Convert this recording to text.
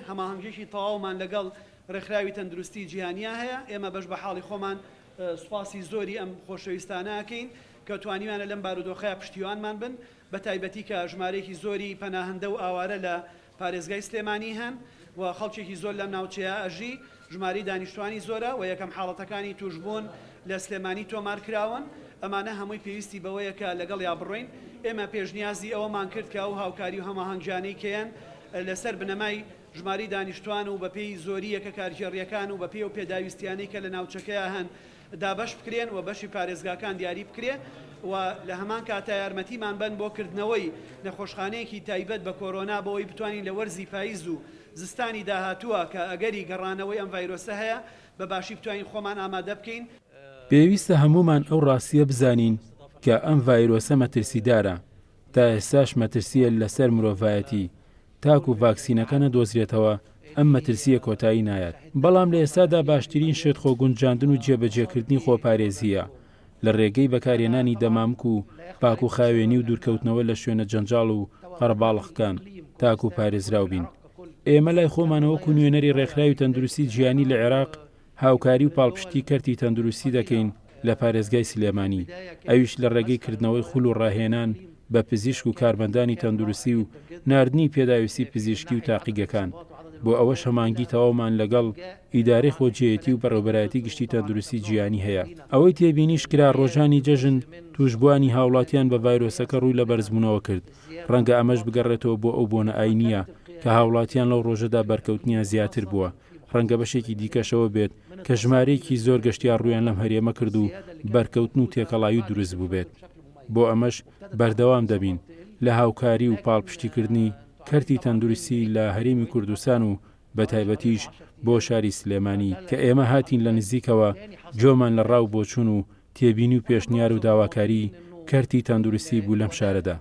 هەماهەنگیەکی تەواومان لەگەڵ ڕێکخراوی تەندروستی جیهانیا هەیە، ئێمە بەش بە حاڵی خۆمان سوپاسی زۆری ئەم خۆشەویستانە ئەکەین کە توانیویانە لەم بارودۆخەیا پشتیوانمان بن، بە تایبەتی کە ژمارەیەکی زۆری پەناهەندە و ئاوارە لە پارێزگای سلێمانی هەن و خەڵکێکی زۆر لەم ناوچەیە ئەژی، ژمارەی دانیشتوانی زۆرە و یەکەم حاڵەتەکانی تووشبوون لە سلێمانی تۆمارکراون، ئەمانە هەمووی پێویستی بەوەیە کە لەگەڵیا بڕۆین، ئێمە پێشنیازی ئەوەمان کرد کە ئەو هاوکاری و هەماهەنگیانەی کە یەن لەسەر بنەمای ژمارەی دانیشتوان و بەپێی زۆری یەکە کارگێڕییەکان و بەپێی ئەو پێداویستیانەی کە لە ناوچەکەیا هەن دابەش بکرێن و بەشی پارێزگاکان دیاری بکرێ و لە هەمان کاتا یارمەتیمان بەن بۆ کردنەوەی نەخۆشخانەیەکی تایبەت بە کۆرۆنا بۆ ئەوەی بتوانین لە وەرزی پایز و زستانی داهاتووە کە ئەگەری گەڕانەوەی ئەم ڤایرۆسە هەیە بە باشی بتوانین خۆمان ئامادە بکەین. پێویستە هەموومان ئەو ڕاستییە بزانین کە ئەم ڤایرۆسە مەترسیدارە، تا ئێستاش مەترسییە لەسەر مرۆڤایەتی، تاکو ڤاکسینەکە نەدۆزرێتەوە ئەم مەترسییە کۆتایی نایەت، بەڵام لە ئێستادا باشترین شت خۆگونجاندن و جێبەجێکردنی خۆپارێزییە لە رێگەی بەکارهێنانی دەمامک و پاکوخاوێنی و دوورکەوتنەوە لە شوێنە جەنجاڵ و قەرەباڵخکان تاکو پارێزراو بین. ئێمە لای خۆمانە وەکو نوێنەری رێکخراوی تەندروستی جیهانی لە عێراق هاوکاری و پاڵپشتی کەرتی تەندروستی دەکەین لە پارێزگای سلێمانی، ئەویش لە ڕێگەی کردنەوەی خول و ڕاهێنان بە پزیشک و کارمەندانی تەندروستی و ناردنی پێداویستی پزیشکی و تاقیگەکان، بۆ ئەوەش هەمانگی تەواومان لەگەڵ ئیدارەی خۆجێیەتی و بەڕێوبەرایەتی گشتی تەندروستی جیهانی هەیە. ئەوەی تێبینیش کرا ڕۆژانی جەژن تووشبووانی هاوڵاتیان بە ڤایرۆسەکە ڕووی لە بەرزبوونەوە کرد، ڕەنگە ئەمەش بگەڕێتەوە بۆ ئەو بۆنە ئاینییە کە هاوڵاتیان لەو ڕۆژەدا بەرکەوتنیان زیاتر بووە، ڕەنگە بەشێکی دیکەش ئەوە بێت کە ژمارەیەکی زۆر گەشتیار ڕوویان لەم هەرێمە کرد و بەرکەوتن و تێکەڵاوی دروست بووبێت. بۆ ئەمەش بەردەوام دەبین لە هاوکاری و پاڵپشتیکردنی کەرتی تەندروستی لە هەرێمی کوردستان و بەتایبەتیش بۆ شاری سلێمانی کە ئێمە هاتین لە نزیکەوە گوێمان لە ڕا و بۆچوون و تێبینی و پێشنیار و داواکاری کەرتی تەندروستی بوو لەم شارەدا.